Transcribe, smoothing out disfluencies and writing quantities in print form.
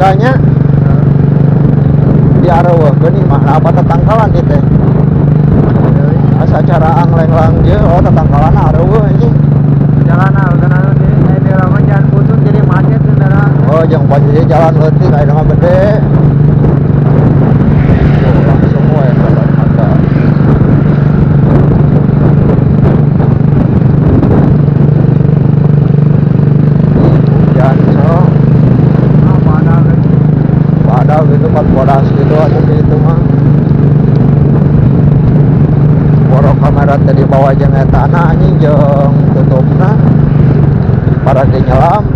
Tanya di areuweuhkeun imahna apa tetangkalan ieu teh. Asa cara anglenglang je, oh tetangkalan areuweuh anjing. Jalan karena di lama jalan butut jadi macet kendaraan. Oh, jeung posisi jalan leutik aya mah gede. Oh, langsung we ka mata. Hujan so. Ah, padahal Padahal gitu kan bodas gitu atau gitu mah. Boro kamera teh dibawa jeung etana anjing jeung tutupna. Para ge nyelam.